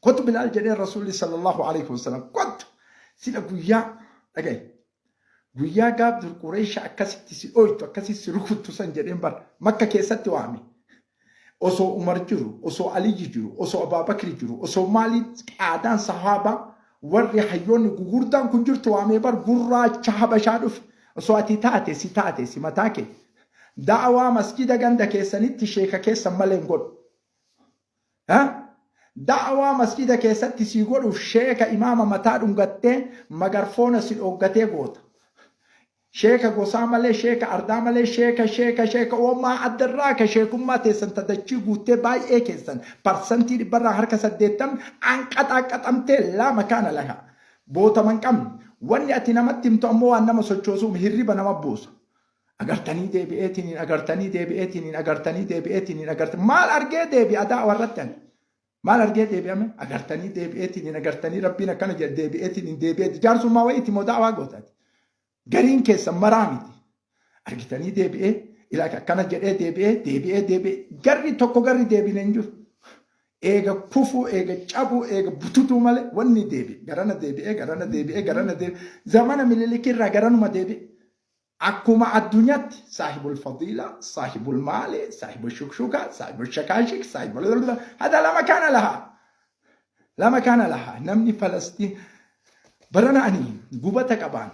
Kottu Bilaal jedheen Rasuulli sallallahu alaihi wasallam kottu sila guyyaa dhagaye. Guyyaa gaaf dur Qureesha akkasitti si dhoytu akkasitti si rukuttu san jedheen bar Makka keessatti waame. Osoo Umar jiru, osoo Aliyyi jiru, osoo Abaabakri jiru, osoo maaliin qaadaan sahaabaa warri hayyoonni gugurdaan kun jirtu waamee bar gurraacha Habashaa dhufe. Osoo ati taate si taate si mataa kee. Da'awaa masjida ganda keessanitti sheeka keessan malee hin godhu. Ha? Da'awaa masjida keessatti sii godhuuf sheeka imaama mataa dhungattee magarfoona si dhooggatee goota. Sheeka gosaa malee, sheeka ardaa malee, sheeka sheeka sheeka oomaa addarraa ka sheekummaa teessan ta dachii guuttee baay'ee keessan parsantii dhibbarraa harka saddeettamni anqaxaaqqaxamtee laa makaana laha. Bootama hin qabne. Wanni ati namatti himtu ammoo waan nama sochoosuum hirriba nama buusa. Agartanii deebi'eetiniin agartanii deebi'eetiniin agartanii deebi'eetiniin agartanii maal argee deebi'a da'awa irratti ani. Maal argee deebi'ame agartanii deebi'eetiniin agartanii rabbiin akkana jedhe deebi'eetiniin deebi'eeti jaarsummaa wayiiti moo da'awaa gootaati. Gariin keessan maraa miti. Argitanii deebi'ee ilaa akkana jedhee deebi'ee deebi'ee deebi'ee garri tokko garri deebine hin jiru. Eega kufuu eega cabuu eega bututuu malee wanni deebi'e garana deebi'ee garana deebi'ee garana deebi'e zamana mililikirraa garanuma deebi'e. Akkuma addunyaatti saahibul fadiila, saahibul maali, saahibul shukshuka, saahibul shakaashik, saahibul hada lama kana laha. Lama kana laha. Namni Falastiin barana ani gubata qabaan.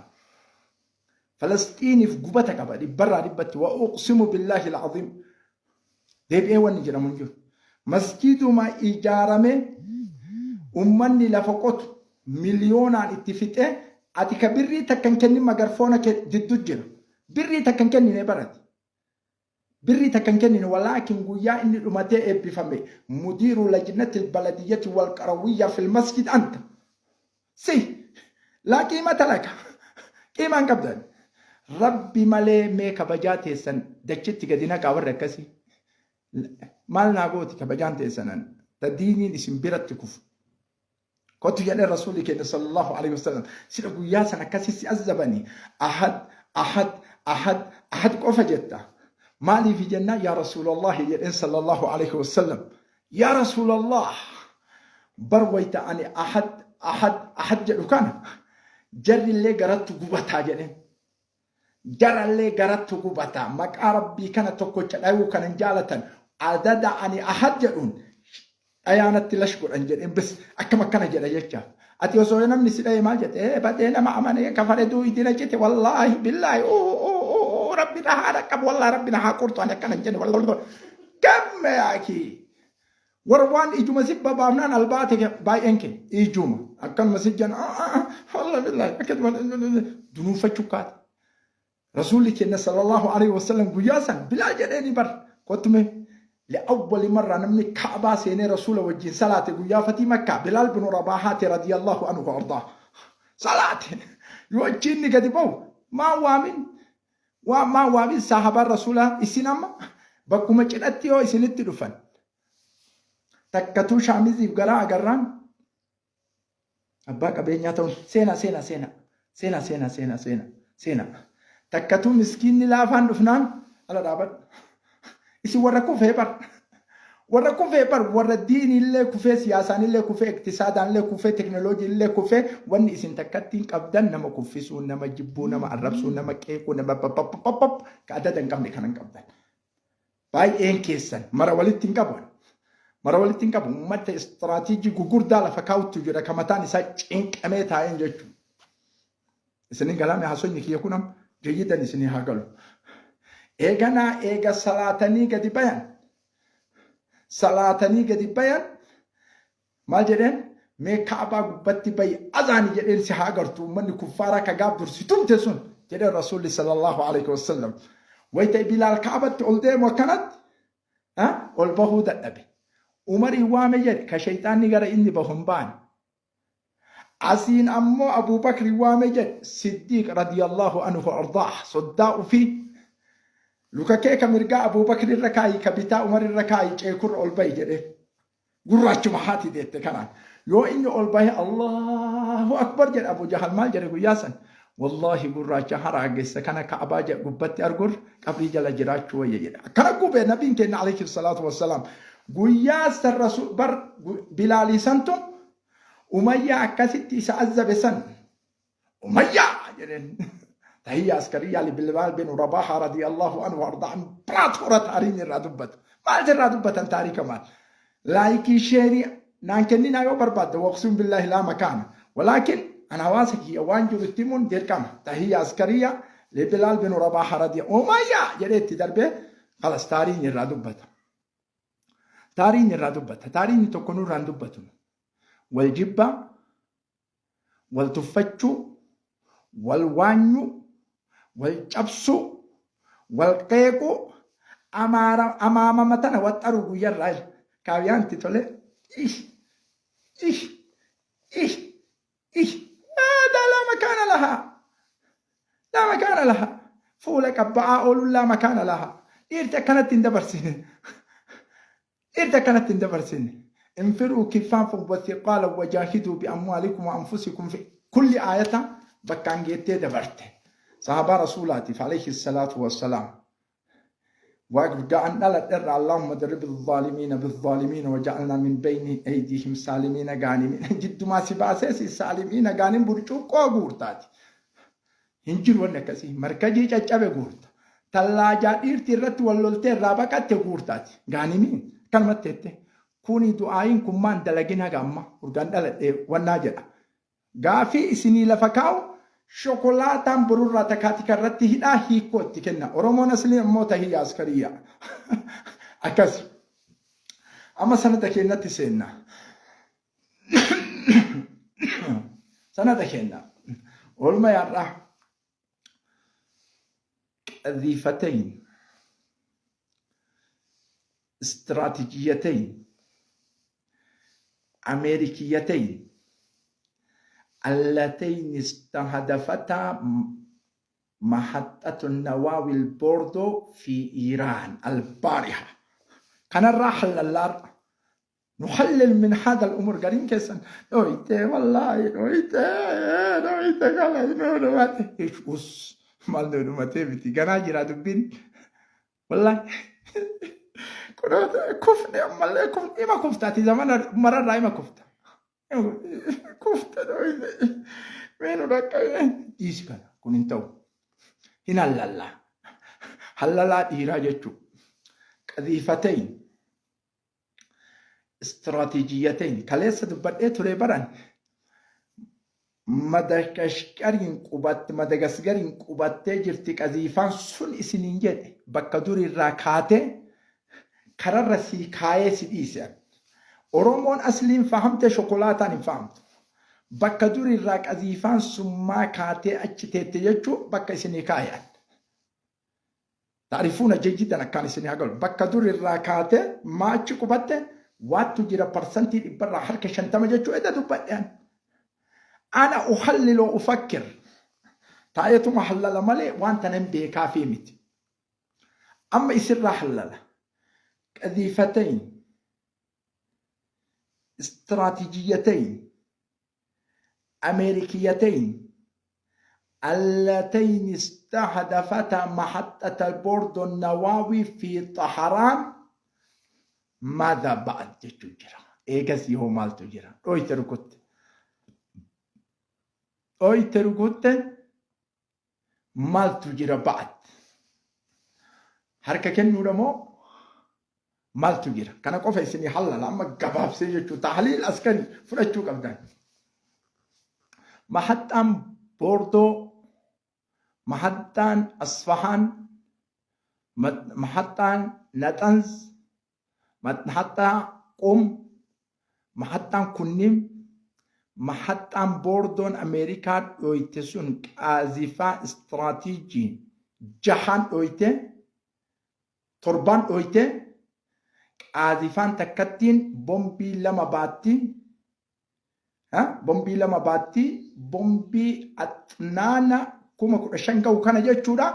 Falastiiniif gubata qaba dhibbarraa dhibbatti wa uqsimu billaahi al'aziim. Deebi'ee wanni jedhamu hin jiru. Masjiiduma ijaarame ummanni lafa qotu miliyoonaan itti fixee ati ka birrii takka hin kennin magarfoona kee diddu jira. Birrii takka hin kennine barati. Birrii takka hin kennine walaakin guyyaa inni dhumatee eebbifame mudiiru lajnati baladiyyati wal qarawiyya fil masjid anta. Si laa qiimata laka. Qiimaa hin qabdan. Rabbi malee mee kabajaa teessan dachitti gadi naqaa warri akkasii. Maal naa gooti kabajaan teessanan ta diiniin isin biratti kufu. Kottu jedhee rasuulli keenya sallallahu alaihi wasallam sila guyyaa san akkasii si azabanii ahad ahad ahad ahad qofa jetta. Maaliif jennaa yaa rasuulallahi jedheen sallallahu alaihi wasallam. Yaa Rasuulallah! Bar wayta ani ahad, ahad, ahad jedhu kana jarrillee garattu gubataa jedheen. Jarallee garattu gubataa. Maqaa Rabbii kana tokkocha dhayuu kan hin jaalatan adada ani ahad jedhuun dhayaanatti lash godhan jedheen bes akkam akkana jedha jecha. Ati osoo namni si dhaye maal jette? Ee badee nama amanee kafare duuydi na cite wallaahi billaahi uu uu uu rabbi na haa dhaqqabu wallaahi rabbi na haa qortu ani akkana hin jenne wallaahi. Gamme yaakii. Warra waan ijuma si babaafnaan albaate baay'een kee ijuma akkanuma si jan wallaahi billaahi akkasuma dunuunfachuu kaate. Rasuulli keenya sallallahu alaihi wasallam guyyaa san Bilaal jedheeni bar kottume li'awwali marraa namni Ka'baa seenee Rasuula wajjin salaate guyyaa fatii Makkaa Bilaal bin Rabaahaati radiyallahu anhu ardaa salaate yoo achi inni gadi bahu maa waamin waa maa waamin sahabaan Rasuulaa isin amma bakkuma cidhatti yoo isinitti dhufan takkatuu shaamiziif garaa agarraan Abbaa qabeenyaa ta'uun seenaa seenaa seenaa seenaa seenaa seenaa seenaa seenaa takkatuu miskiinni laafaan dhufnaan ala dhaabadhu. Isin warra kufee bar warra kufee bar warra diiniillee kufee siyaasaanillee kufee iktisaadaanillee kufee teknooloojiillee kufee wanni isin takkattiin qabdan nama kuffisuu nama jibbuu nama arrabsuu nama qeequu nama pappappappap ka adada hin qabne kanan qabdan. Baay'een keessan mara walitti hin qabu. Mara walitti hin qabu. Uummata istiraatiijii gugurdaa lafa kaa'utti jira kan mataan isaa cinqamee taa'een jechuudha. Isinin galaame haasofni kiyya kun amma jayyidan isinii haa galu. Eeganaa eega salaatanii gadi bayan. Salaatanii gadi bayan maal jedheen mee kaabaa gubbatti bayi azaani jedheen si haa agartu ummanni kuffaaraa ka gaaf dursi tumte sun jedheen rasuulli sallallahu alaihi wasallam. Wayita Bilaal kaabatti ol deemu akkanatti ol bahuu dadhabe. Umarii waame jedhe ka shayxaanni gara inni bahu hin baane. Asiin ammoo Abuu Bakri waame jedhe Siddiiq radiyallahu anhu ardaah soddaa ufii luka kee ka mirgaa Abuu Bakri irra kaayi ka bitaa Umar irra kaayi ceekurra ol bahi jedheen. Gurraachuma haati deette kanaan. Yoo inni ol bahe Allahu Akbar jedhe Abu Jahal maal jedhe guyyaa san? Wallaahi gurraacha haraagessa kana Ka'abaa gubbatti argur qabrii jala jiraachuu wayya jedhe. Akkana gube nabiin keenya alayhi salaatu wassalaam. Guyyaa san rasul bar Bilaalii santu Umayyaa akkasitti isa azzabe san Umayyaa jedheen. Tahiyya askariyyaa Bilaal bin Rabaaha radiyallahu anhu ardaa impiraatoora taariin irraa dubbatu. Maal irraa dubbatan taarika maal? Laayikii sheerii naan kenninaa yoo barbaadde waqsuun billaahi laa makaana. Walaakin an hawaasa kiyya waan jiru itti himuun dirqama. Tahiyya askariyyaa Bilaal bin Rabaaha radiya Umayyaa jedhee itti darbee kalas taariin irraa dubbata. Taariin irraa dubbata. Taariin tokko nurraa hin dubbatu. Wal jibbaa, wal tuffachuu, wal waanyuu, wal cabsuu, wal qeequu, amaamama tana waxxaruu guyyarraa kaawiyaan itti tole ih ih ih ih haadaa laa makaana lahaa laa makaana lahaa fuula qabba'aa ooluun laa makaana lahaa dhiirti akkanatti hin dabarsine. Dhiirti akkanatti hin dabarsine. Infiruu kifaafan wathiqaala wajaahiduu bi'amwaalikum wa anfusikum fi kulli aayata bakkaan geettee dabarte. Sahabaa Rasuulaatiif alayhi salaatu wassalaam. Waggaan dhaladherra Allahumma darib zaalimiina bizzaalimiina waja'alnaa min bayni aydihim saalimiina gaanimiina jiddumaa si baasee si saalimiina gaanin burcuqqoo guurtaati. Hin jiru wanni akkasii. Markajii caccabe guurta. Tallaajaa dhiirti irratti wal loltee irraa baqatte guurtaati. Gaanimii akkanumatti teette. Kuni du'aayiin kun maan dalagin haga amma urgaan dhaladhe wannaa jedha. Gaafii isinii lafa kaa'u shokolaataan borurraa takaatika irratti hidhaa hiikkoo itti kenna. Oromoon asliin ammoo tahiyya askariyya. Akkas. Amma sanada keenyatti seenna. Sanada keenna. Oolma yaadhaa. قذيفتين استراتيجيتين أمريكيتين اللتين استهدفتا محطة النواوي البوردو في إيران البارحة. كان الراحل للار نحلل من هذا الأمور قرين كيسن دويته والله دويته دويته قال نو إيش أس مال نو ما تبتي قنا جرا دبين والله كنت كفني أما كفت إما كفتاتي زمان مرة رايما كفت كفت دويته وين ركا إيش كان كن انتو هنا لا هلا لا إيرا قذيفتين استراتيجيتين kaleessa dubbadhee ture baran Madagaskariin qubatte Madagaskariin qubattee jirti qaziifaan sun isiniin jedhe bakka durirraa kaatee kararra sii kaayee si dhiise. Oromoon asliin fahamte shokolaataan hin fahamtu. Bakka durirraa qaziifaan sun maa kaatee achi teette jechuu bakka isinii kaayan. Taarifuuna jayyidan akkaan isinii haa galu. Bakka dur irraa kaatee maa achi qubatte waattu jira parsantii dhibbarraa harka 50 jechuu edda dubbadhe an. Ana uhalliloo ufakkir. Taa'eetuma hallala malee waan tana hin beekaafii miti. Amma isirraa hallala. Qadiifatayn. Istiraatiijiyatayn. أمريكيتين اللتين استهدفتا محطة البوردو النووي في طهران ماذا بعد جرى إيجاس يهو مال تجرى أوي تركت أوي تركت مال تجرى بعد حركة كنو رمو Maaltu jira? Kana qofa isinii hallala amma gabaabsee jechuun tahliil askari fudhachuu qabdan. Mahaxxaan Boordoo, mahaxxaan Asfahaan, mahaxxaan Naxanz, mahaxxaa Qum, mahaxxaan kunniin mahaxxaan Boordoon Ameerikaa dhooyte sun qaazifaa istiraatiijii jahaan dhooyte torbaan dhooyte qaazifaan takkattiin bombii lama baatti bombii lama baatti bombii axnaana 15,000 ga'u kana jechuudha.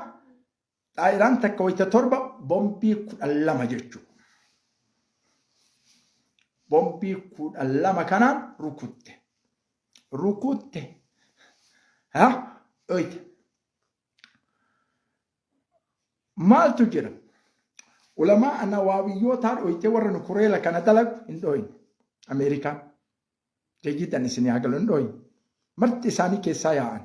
Xaayiraan takka wayita torba bombii 12 jechuudha. Bombii 12 kanaan rukutte. Rukutte. Dhoyte. Maaltu jira? Ulamaa nawaawiyyoota dhoytee warra nukureela kana dalagu hin dhoyne. Ameerikaan. Jayyidan isinii haa galu hin dhooyne. Marti isaanii keessaa yaa'an.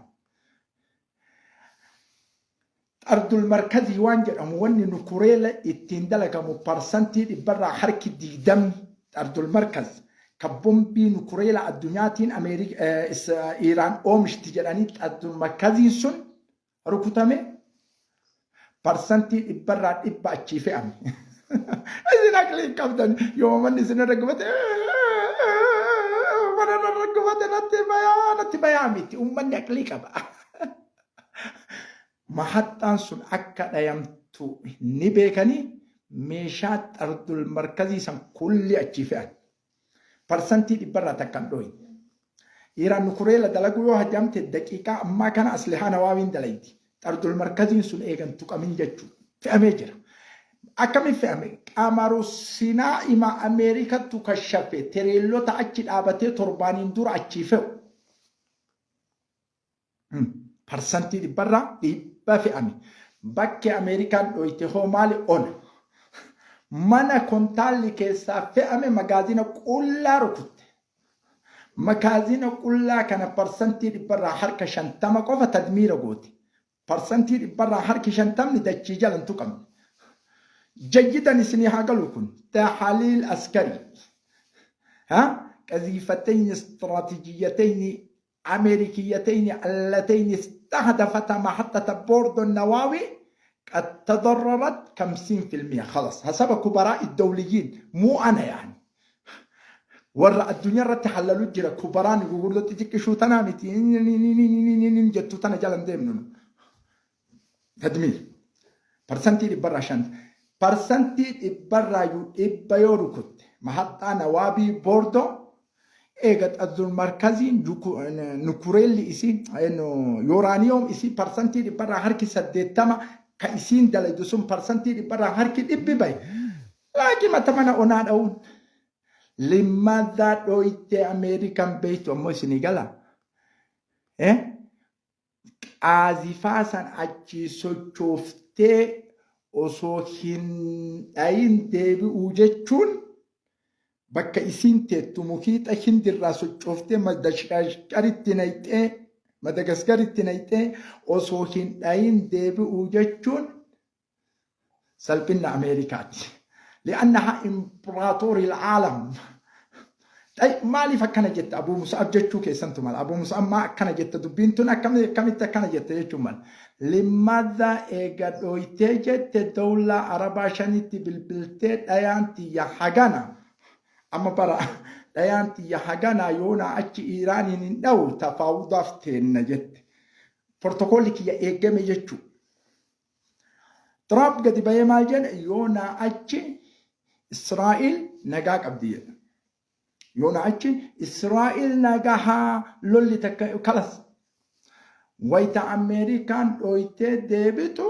Xardul markazii waan jedhamu wanni nukureela ittiin dalagamu parsantii dhibbarraa harki digdamni xardul markaz ka bombii nukureela addunyaatiin Iiraan oomishti jedhanii xardul markaziin sun rukutame parsantii dhibbarraa dhibba achii fe'ame. Isin aqlii hin qabdan yoo manni isin irra gubate mana irra gubate natti bayaa natti bayaa miti uummanni aqlii qaba. Mahaxxaan sun akka dhayamtu ni beekanii meeshaa xardul markazii san kulli achii fe'an. Parsantii dhibbarraa takka hin dhooyne. Iiraan nukureela dalaguu yoo hajamte daqiiqaa ammaa kana aslihaa nawaawiin dalaydi. Xardul markaziin sun eegan tuqamin jechuu. Fe'amee jira. Akkamiin fe'ame? Qamaru sinaa'ima Ameerikattu kashafe tereellota achi dhaabatee torbaaniin dura achii fe'u. Parsantii dhibbarraa dhibba fe'ame. Bakki Ameerikaan dhoyte hoo maali ona. Mana kontaalli keessaa fe'ame magaazina qullaa rukutte. Magaazina qullaa kana parsantii dhibbarraa harka shantama qofa tadmiira goote. Parsantii dhibbarraa harki shantamni dachii jala hin tuqamne. Jayyidan isinii haa galu kun tahaliil askarii. Ha? Qaziifatayni istiraatijiyyatayni أمريكيتين اللتين استهدفتا محطة بوردو النووي قد تضررت 50% خلاص حسب كبراء الدوليين مو أنا يعني warra addunyaa irratti hallalu jira kubaraan gurguddoo xixiqqishuu tanaa miti jettu tana jala hin deemnu tadmiir parsantii dhibbarraa shan parsantii dhibbarraa iyyuu dhibba yoo rukutte mahaxxaa nawaabii boordoo eega xazzul markaziin nukureelli isii yooraaniyoom isii parsantii dhibbarraa harki saddeettama ka isiin dalaydu sun parsantii dhibbarraa harki dhibbi bahe laakiin mata mana onaa dha'uun limmaadhaa dhooytee Ameerikaan beektu ammoo isinii gala eh qaazifaa san achii sochooftee osoo hin dhayin deebi'uu jechuun bakka isiin teettu mukiixa hindirraa sochooftee madagaskaritti nayxee madagaskaritti nayxee osoo hin dhayin deebi'uu jechuun salphinna Ameerikaati. Li'annaha impraatoorii al'aalam. Maaliif akkana jetta Abuu Mus'ab jechuu keessantu mala. Abuu Mus'ab maa akkana jetta dubbiin tun akkamitti akkana jetta jechuun mala. Limadha eega dhooytee jette dawlaa Arabaa shanitti bilbiltee dhayaan tiyya hagana. Amma bara dhayaan tiyya hagana yoonaa achi Iiraaniin hin dhawu tafaawudaaf teenna jette. Portokoolli kiyya eegame jechuu. Tiraamp gadi bahee maal jedhe yoo naa achi Israa'el nagaa qabdi jedhe. Yoo naa achi Israa'el nagahaa lolli takka kalas. Wayita Ameerikaan dhooytee deebitu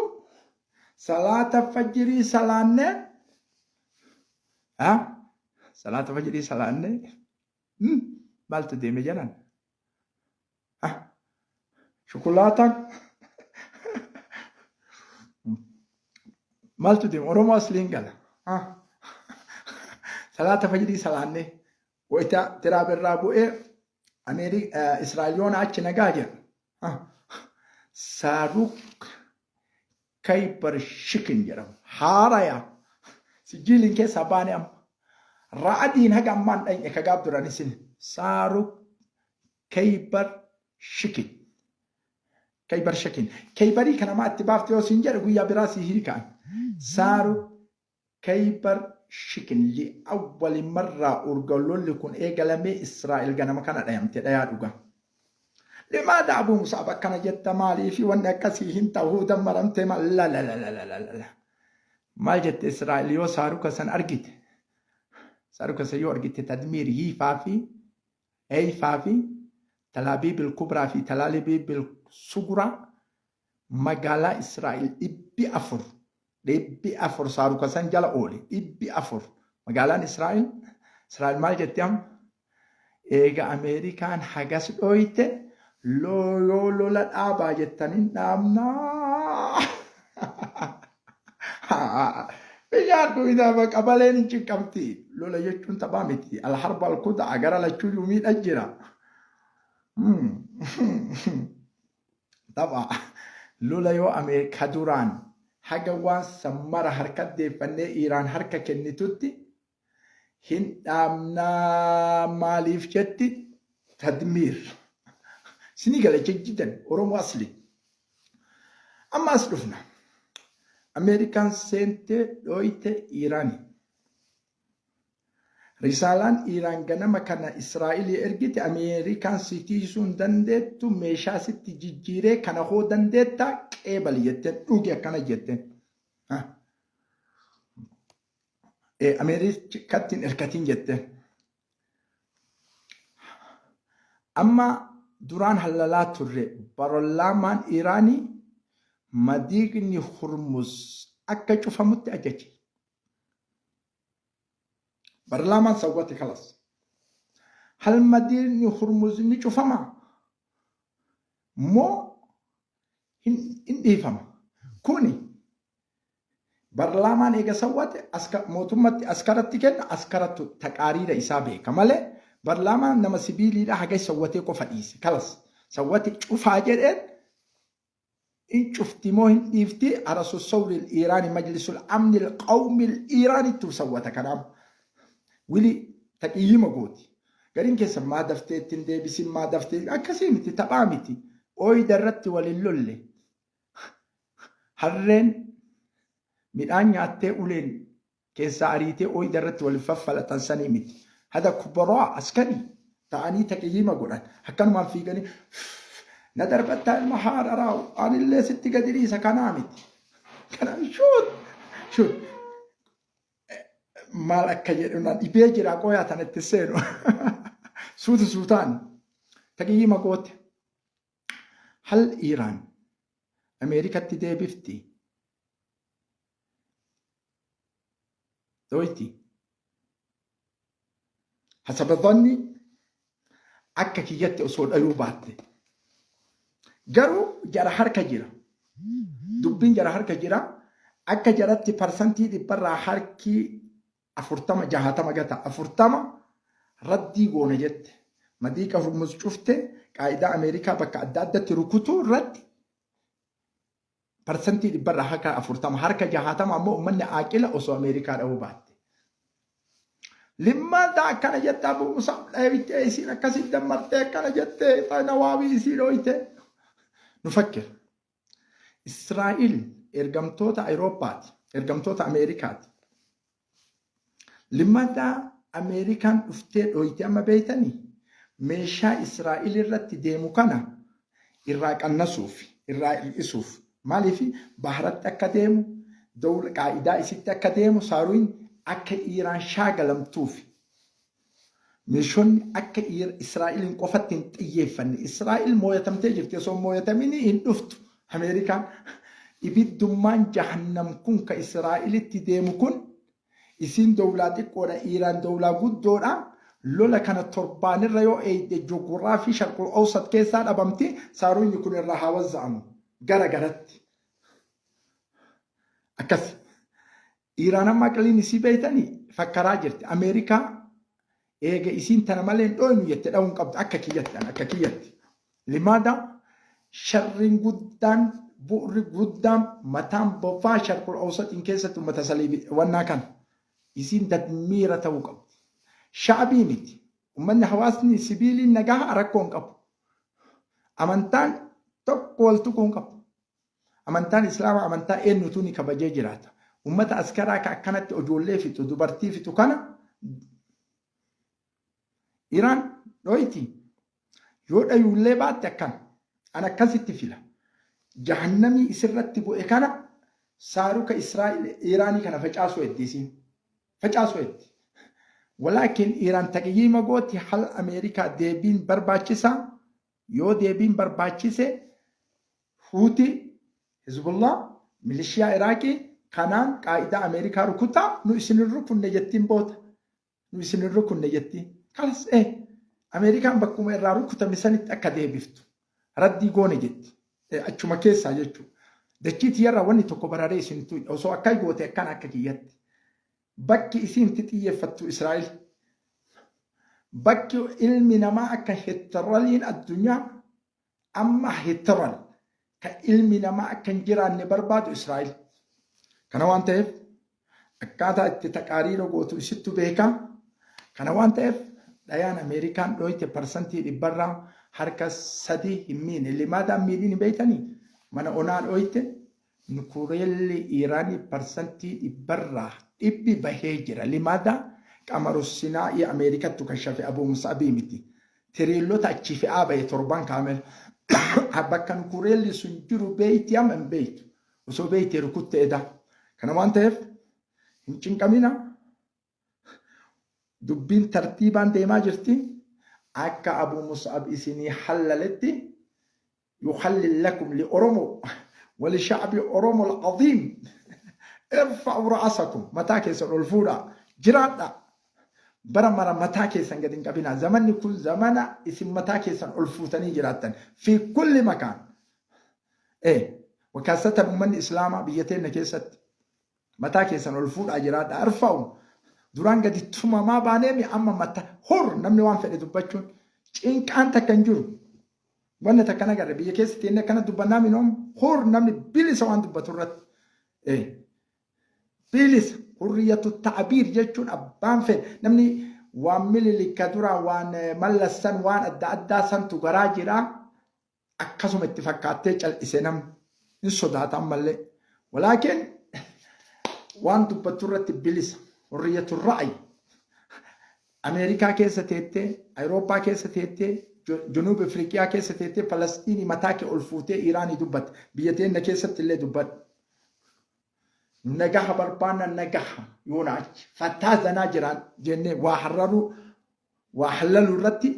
salaata fajjirii salaannee salaata fajjirii salaannee maaltu deeme jedhan. Shukulaataan maaltu deema Oromoo asliin gala. Salaata fajrii salaannee wayita tiraa birraa bu'ee Israa'el yoona achi nagaa jedhu. Saaruk Kaybar Shikin jedhamu. Haaraya. Sijiiliin keessaa baane amma. Ra'adiin haga ammaan dhayne ka gaaf duran isin. Saaruk Kaybar Shikin. Kaybar Shikin. Kaybarii kana maa itti baafte yoo siin jedhe guyyaa biraa si hiikaan. Saaruk Kaybar Shikin li'awwali marraa urga lolli kun eegalamee Israa'el ganama kana dhayamte dhayaa dhugaa. Limaadha Abuu Musaab akkana jetta maaliifi wanni akkasii hin ta'uu dammaramte maal la la la la la la la. Maal jette Israa'el yoo saaruka san argite saaruka san yoo argite tadmiir hiifaa fi Heeyfaa fi Talaabiibil Kubraa fi Talaalibiibil Suguraa magaalaa Israa'el dhibbi afur dhibbi afur saaruka san jala oole dhibbi afur magaalaan Israa'el Israa'el maal jetti amma eega Ameerikaan hagas dhooyte yoo lola dhaabaa jettanin dhaabnaa. Bishaan dhuydaa qabaleen hin cinqamti. Lola jechuun taphaa miti. Alharba alkudaa gara lachuuyyuu miidha jira. Tapha. Lola yoo Ameerikaa duraan haga waan san mara harka deeffannee Iiraan harka kennitutti hin dhaabnaa maaliif jetti tadmiir. Sinii gala jejjidan Oromoo asli. Amma as dhufna. Ameerikaan seentee dhooyte Iiraanii. Risaalaan Iiraan ganama kana Israa'elii ergite Ameerikaan si tiisuu hin dandeettu meeshaa sitti jijjiiree kana hoo dandeettaa qeebali jetteen dhugi akkana jetteen. Ameerikaatti hin erkatiin jetteen. Amma duraan hallalaa turre barolaamaan Iiraanii madiiqni Hurmuz akka cufamutti ajaje. Barlaamaan sawwate kalas. Hal madiiqni Hurmuz ni cufama moo hin dhiifama? Kuni Barlaamaan eega sawwate mootummatti askaratti kenna askarattu taqaariira isaa beeka malee barlaamaan nama sibiiliidha haga sawwatee qofa dhiise kalas sawwate cufaa jedheen in cufti moo hin dhiifti arasu sawri iiraani majlisul amni qawmi iiraanittu sawwata kanaaf wili taqiyyima gooti gariin keessa maa daftee ittiin deebisin maa daftee akkasii miti taphaa miti ooyida irratti waliin lolle Harreen midhaan nyaattee uleen keessaa ariitee ooyida irratti wal faffalatan sanii miti. Hada kubaraa askarii ta'anii taqiyyiima godhan. Akkanumaan fiiganii na darbattaa ilma haadha anillee sitti gadi dhiisa kanaa miti. Kana shuut shuut maal akka jedhu na dhibee jira qoyaa tanatti seenu. Suuta suutaan taqiyyiima goote. Hal Iiraan Ameerikatti deebifti? Dooyti. Hasaba dhanni akka kiyyatti osoo dhayuu baatte. Garuu jara harka jira. Dubbiin jara harka jira. Akka jaratti parsantii dhibbarraa harki 40 60 gata 40 raddii goona jette. Madiiqa Hurmuz cufte qaa'idaa Ameerikaa bakka adda addatti rukutuu irratti parsantii dhibbarraa harka 40 harka 60 ammoo uummanni aaqila osoo Ameerikaa dha'uu baatte. Limmaata akkana jette Abuu Musab dheebittee isiin akkasitti dammartee akkana jettee nawaawii isii dhooyte. Nu fakkir. Israa'il ergamtoota Awurooppaati, ergamtoota Ameerikaati. Limmataa Ameerikaan dhuftee dhooyte amma beeytanii meeshaa Israa'il irratti deemu kana irraa qannasuuf, irraa hir'isuuf. Maaliif baharatti akka deemu, dawla qaa'idaa isitti akka deemu saaruun akka Iiraan shaagalamtuuf. Meeshonni akka Israa'eliin qofatti hin xiyyeeffanne. Israa'el mooyatamtee jirti. Osoo hin mooyatamin hin dhuftu. Ameerikaan ibiddummaan jahannam kun ka Israa'elitti deemu kun isiin dowlaa xiqqoodha. Iiraan dowlaa guddoodha. Lola kana torbaanirra yoo eeyde joguraafii sharqul awsat keessaa dhabamti. Saaruunyi kun irraa haa wazza'amu. Gara garatti. Akkas. Iiraan amma aqliin isii beeytanii fakkaraa jirti. Ameerikaa eega isiin tana malee hin dhooynu jette dha'uu hin qabdu akka kiyyatti an akka kiyyatti. Limaada sharriin guddaan bu'urri guddaan mataan bofaa sharqul awsaxiin keessatti ummata saliibi wannaa kana isiin dadmiira ta'uu qabdi. Sha'abii miti. Ummanni hawaasni sibiiliin nagaha rakkoo hin qabu. Amantaan tokko wal tuquu hin qabu. Amantaan Islaamaa amantaa eenyutu ni kabajee jiraata. Ummata askaraa ka akkanatti ojoollee fixu, dubartii fixu kana Iraan dhoyti. Yoo dhayuullee baatte akkana. An akkasitti fila. Jahannamii isirratti bu'e kana saaruka Israa'el Iraanii kana facaasuu heddi isiin. Facaasuu heddi. Walaakin Iraan taqiyyiima gooti hal Ameerikaa deebiin barbaachisaa Yoo deebiin barbaachise Huutii, Hizbullah, milishiyaa Iraaqii kanaan qaa'idaa Ameerikaa rukutaa nu isin hin rukunne jettiin booda. Nu isin hin rukunne jettiin. Kalas ee Ameerikaan bakkuma irraa rukutame sanitti akka deebiftu raddii goone jetti. Achuma keessaa jechuudha. Dachii tiyyarraa wanni tokko bararee isin tuqe osoo akka goote akkana akka kiyyatti. Bakki isiin itti xiyyeeffattu Israa'el. Bakki ilmi namaa akka Hitraliin addunyaa amma Hitral kan ilmi namaa akka hin jiraanne barbaadu Israa'el. Kana waan ta'eef akkaataa itti taqaariira gootu isittu beeka. Kana waan ta'eef dhayaan Ameerikaan dhooyte parsantii dhibbarraa harka sadii hin miine. Limaadaan miidhin hin beeytanii? Mana onaa dhooyte nukureelli Iiraanii parsantii dhibbarraa dhibbi bahee jira. Limaada qamaru sinaa'ii Ameerikattu kashafe Abuu Mus'abii miti. Tiriillota achi fe'aa bahe torban kaamel. Bakka nukureelli sun jiru beeyti amma hin beeytu. Osoo beeytee rukutte eda. Kana waan ta'eef hin cinqamina. Dubbiin tartiibaan deemaa jirti. Akka Abuu Mus'ab isinii hallaletti yuhallil lakum li Oromoo wali sha'bi Oromoo al-aziim irfa'u ra'asakum mataa keessan ol fuudhaa jiraadhaa. Bara mara mataa keessan gad hin qabinaa. Zamanni kun zamana isin mataa keessan ol fuutanii jiraattan. Fi kulli makaan. Wakaasatan uummanni Islaamaa biyya teenya keessatti mataa keessan ol fuudhaa jiraadha. Arfa'u duraan gadi tumamaa baaneemi amma mata hur namni waan fedhe dubbachuun cinqaan takka hin jiru. Wanni takka nagarre biyya keessa teenne akkana dubbannaa minoom hur namni bilisa waan dubbatu irratti. Bilisa hurriyyatu ta'abiir jechuun abbaan fedhe namni waan mililikka duraa waan mallassan waan adda addaa santu garaa jiraa. Akkasuma itti fakkaattee cal'ise namni hin sodaata ammallee. Walaakin waan dubbattu irratti bilisa. Hurriyyatu ra'ayi. Ameerikaa keessa teettee, Awurooppaa keessa teettee, Junuub Afriiqiyaa keessa teettee, Falasxiinii mataa kee ol fuutee Iiraanii dubbatte. Biyya teenna keessatti illee dubbadhu. Nagaha barbaanna nagaha yoona achi. Fattaa zanaa jiraan jennee waa harraruu waa hallaluu irratti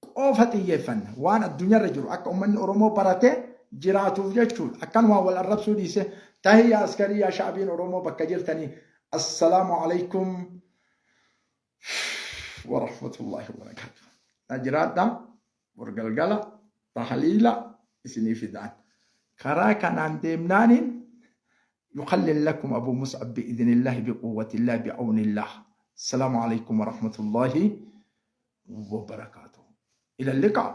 qofa xiyyeeffanna. Waan addunyaarra jiru akka uummanni Oromoo baratee jiraatuuf jechuudha. Akkanumaan wal arrabsuu dhiise tahiyyaa askarii yaa sha'abiin Oromoo bakka jirtanii. Assalaamu alaikum wa rahmatullahi wa barakaatuh. Na jiraadha bor galgala tahliila isinii fidaan. Karaa kanaan deemnaaniin يقلل لكم أبو مصعب بإذن الله بقوة الله بعون الله. السلام عليكم ورحمة الله وبركاته. إلى اللقاء.